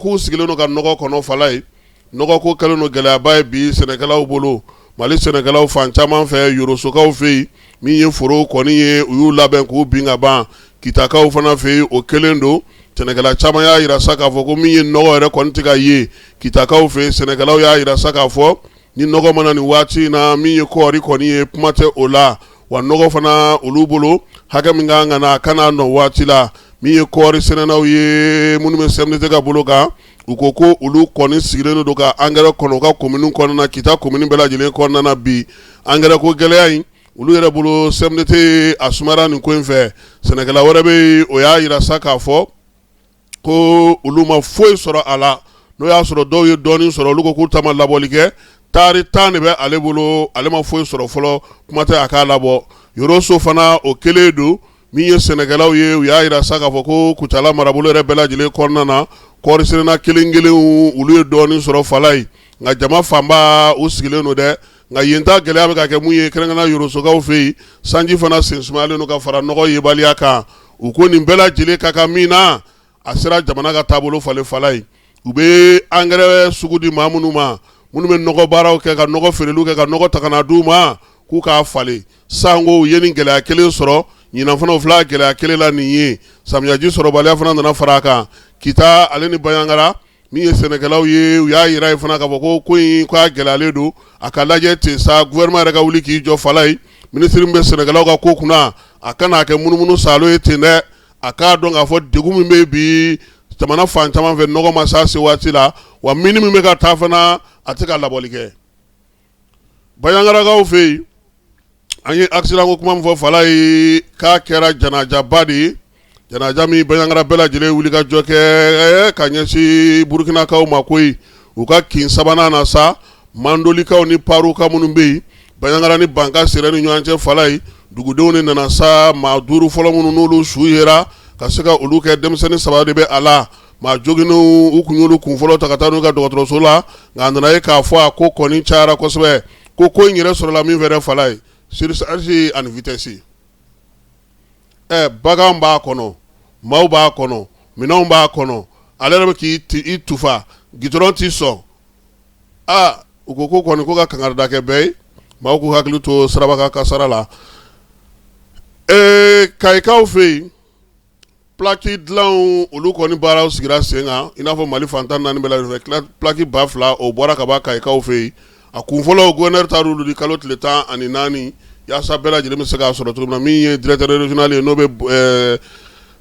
k'u sigilen don ka nɔgɔ kɔnɔ fala ye. Nɔgɔ ko kɛlen don gɛlɛyaba ye bi sɛnɛkɛlaw bolo. Mali sɛnɛkɛlaw fan caman fɛ, Yorosokaw fɛ yen, min ye foro kɔni ye, u y'u labɛn k'u bin ka ban. Kitakaw fana fɛ yen, o kelen don. Sɛnɛkɛla caman y'a jira sa k'a fɔ ko min ye nɔgɔ yɛrɛ kɔni tɛ ka ye Kitakaw fɛ yen. Sɛnɛkɛlaw y'a jira sa k'a fɔ ni nɔgɔ ma na nin waati in na, min ye kɔɔri kɔni ye, kuma tɛ o la. Wa nɔgɔ fana olu bolo, hakɛ min ka kan ka na, a ka n'a nɔ waati la. Min ye kɔɔri sɛnɛnaw ye, minnu bɛ CMDT ka bolo kan, u ko ko olu kɔni sigilen don ka angɛrɛ kɔnɔ u ka komini kɔnɔna na, Kita komini bɛɛ lajɛlen kɔnɔna na bi. Angɛrɛ ko gɛlɛya in, olu yɛrɛ bolo, CMDT a sumayara nin ko in fɛ. Sɛnɛkɛla wɛrɛ bɛ yen, o y'a jira sa k'a fɔ ko olu ma foyi sɔrɔ a la. N'o y'a sɔrɔ dɔw ye dɔɔnin sɔrɔ, olu ko k'u ta ma labɔli kɛ. Taari 10 de bɛ ale bolo, ale ma foyi sɔrɔ fɔlɔ, kuma tɛ a k'a labɔ. Yoroso fana, o kelen don. Min ye sɛnɛkɛlaw ye, u y'a jira sa k'a fɔ ko Kucala marabolo yɛrɛ bɛɛ lajɛlen kɔnɔna na, kɔɔri sɛnɛna kelen kelen, olu ye dɔɔnin sɔrɔ fala ye, nka jama fanba u sigilen don dɛ. Nka yen ta gɛlɛya bɛ ka kɛ mun ye, kɛrɛnkɛrɛnnenya Yorosokaw fɛ yen, sanji fana sen sumayalen don ka fara nɔgɔ yebaliya kan. U ko nin bɛɛ lajɛlen ka kan min na, a sera jamana ka taabolo falen fala ye. U bɛ angɛrɛ sugu di maa minnu ma, minnu bɛ nɔgɔ baaraw kɛ, ka nɔgɔ feereliw kɛ, ka nɔgɔ ta ka na d'u ma k'u k'a falen. Sanko u ye nin gɛlɛya kelen sɔrɔ, ɲinan fana u filɛ gɛlɛya kelen la nin ye. Samiyaji sɔrɔbaliya fana nana fara a kan. Kita ale ni Banjagara, min ye sɛnɛkɛlaw ye, u y'a jira yen fana k'a fɔ ko ko in k'a gɛlɛyalen don, a ka lajɛ ten sa, gouvernement yɛrɛ ka wuli k'i jɔ fala ye. Minisiri min bɛ sɛnɛkɛlaw ka ko kunna, a kana kɛ munumunu saalo ye ten dɛ. A k'a dɔn k'a fɔ degun min bɛ bi jamana fan caman fɛ, nɔgɔ ma s'a se waati la, wa mini min bɛ ka taa fana, a tɛ ka labɔli kɛ. Banjagarakaw fɛ yen, an ye accident ko kuma min fɔ fala ye, k'a kɛra janajaba de ye, janaja min Banjagara bɛɛ lajɛlen wuli ka jɔ kɛ ka ɲɛsin Burukinakaw ma koyi. U ka kin sabanan na sa, Mandolikaw ni Paruka minnu bɛ yen Banjagara ni Banka sira ni ɲɔgɔn cɛ fala ye, dugudenw de nana sa. Maa duuru fɔlɔ minnu n'olu su yera ka se ka olu kɛ, denmisɛnnin saba de bɛ a la. Maa joginnenw, u kun y'olu kun fɔlɔ ta ka taa n'u ka dɔgɔtɔrɔso la, nka a nana ye k'a fɔ a ko kɔni cayara kosɛbɛ. Ko in yɛrɛ sɔrɔla min fɛ fala ye, surcharge ani vitesse. Ɛ, bagan b'a kɔnɔ, maaw b'a kɔnɔ, minɛnw b'a kɔnɔ, ale yɛrɛ bɛ k'i tufa, gitɔrɔn t'i sɔn. Aa, u ko ko kɔni ko ka kangarida kɛ bɛɛ ye, maaw k'u hakili to siraba kasara la. Ee, Kayikaw fɛ yen, plaque dilanw, olu kɔni baaraw sigira sen kan i n'a fɔ Mali fan 14 bɛɛ lajɛlen fɛ. Plaque 2000, o bɔra ka ban Kayikaw fɛ yen. A kun fɔlɔ, gouverneur taar'olu di kalo tile 14, yaasa bɛɛ lajɛlen bɛ se k'a sɔrɔ cogo min na. Min ye directeur régional ye, n'o bɛ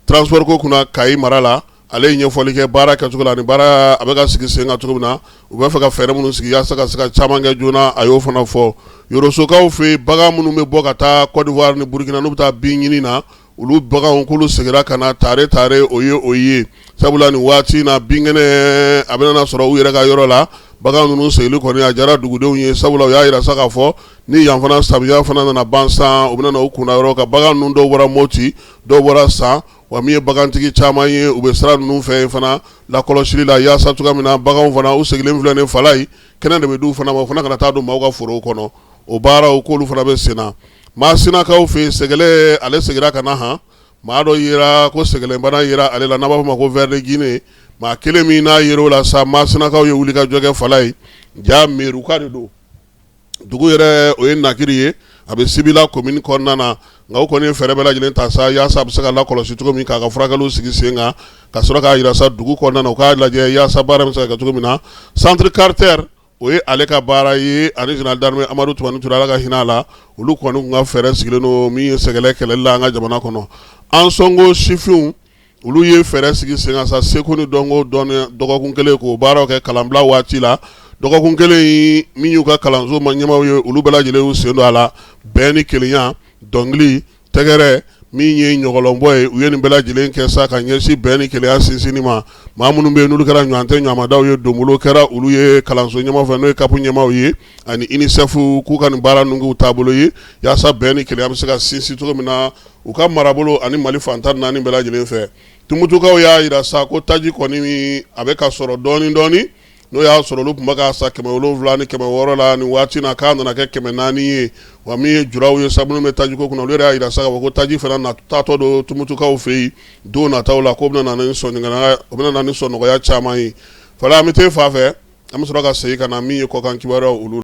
transport ko kunna Kayi mara la, ale ye ɲɛfɔli kɛ baara kɛcogo la ni baara a bɛ ka sigi sen kan cogo min na. U b'a fɛ ka fɛɛrɛ minnu sigi yaasa ka se ka caman kɛ joona, a y'o fana fɔ. Yorosokaw fɛ yen, bagan minnu bɛ bɔ ka taa Côte d'Ivoire ni Burukina, n'u bɛ taa bin ɲini na, olu baganw k'olu seginna ka na tare tare. O ye o ye, sabula nin waati in na, binkɛnɛ a bɛna sɔrɔ u yɛrɛ ka yɔrɔ la. Bagan ninnu seginni kɔni, a diyara dugudenw ye, sabula u y'a jira sa k'a fɔ ni yan fana samiya fana nana ban san, u bɛna na u kunda yɔrɔ kan. Bagan ninnu, dɔw bɔra Moti, dɔw bɔra San. Wa min ye bagantigi caman ye, u bɛ sira ninnu fɛ fana lakɔlɔsili la, yaasa cogoya min na baganw fana u seginnen filɛ ni fala ye, kɛnɛ de bɛ d'u fana ma, u fana kana taa don maaw ka forow kɔnɔ. O baaraw, k'olu fana bɛ sen na. Masinakaw fɛ yen, sɛgɛlɛ, ale seginna ka na han. Maa dɔ yera ko sɛgɛlɛbana yera ale la, n'a b'a fɔ ma ko ver de Guinée. Maa kelen min n'a yer'o la sa, Masinakaw ye wuli ka jɔ kɛ fala ye. Ja Meruka de don, dugu yɛrɛ o ye Nakiri ye, a bɛ Sibila commune kɔnɔna na. Nka u kɔni ye fɛɛrɛ bɛɛ lajɛlen ta sa yaasa a bɛ se ka lakɔlɔsi cogo min, k'a ka furakɛliw sigi sen kan, ka sɔrɔ k'a jira sa dugu kɔnɔna na, u k'a lajɛ yaasa baara bɛ se ka kɛ cogo min na. Centre Carter, o ye ale ka baara ye, ani général d'armée Amadu Tumani Ture, Ala ka hinɛ a la, olu kɔni tun ka fɛɛrɛ sigilen don min ye sɛgɛlɛ kɛlɛli la an ka jamana kɔnɔ. Ansongo sifinw, olu ye fɛɛrɛ sigi sen kan sa, seko ni dɔnko dɔn dɔgɔkun kelen, k'o baaraw kɛ kalanbila waati la. Dɔgɔkun kelen min y'u ka kalanso ma ɲɛmaaw ye, olu bɛɛ lajɛlen y'u sen don a la. Bɛn ni kelenya, dɔnkili, tɛgɛrɛ, min ye ɲɔgɔlɔnbɔ ye, u ye nin bɛɛ lajɛlen kɛ sa ka ɲɛsin bɛn ni kelenya sinsinni ma. Maa minnu bɛ yen n'olu kɛra ɲɔgɔn tɛ ɲamadaw ye, donbolo kɛra olu ye kalanso ɲɛmaa fɛ, n'o ye CAP ɲɛmaaw ye ani UNICEF, k'u ka nin baara ninnu k'u taabolo ye yaasa bɛn ni kelenya bɛ se ka sinsin cogo min na u ka marabolo ani Mali fan 14 bɛɛ lajɛlen fɛ. Tumutukaw y'a jira sa ko taji kɔni a bɛ ka sɔrɔ dɔɔnin dɔɔnin. N'o y'a sɔrɔ olu tun bɛ k'a san 700 ni 600 la nin waati na, k'a nana kɛ 400 ye. Wa min ye juraw ye sa minnu bɛ tajiko kunna, olu yɛrɛ y'a jira sa k'a fɔ ko taji fana na taatɔ don Tumutukaw fɛ yen don nataw la, k'o bɛna na ni sɔn nɔgɔya caman ye. Fala, an bɛ taa fan fɛ, an bɛ sɔrɔ ka segin ka na min ye kɔkan kibaruyaw olu.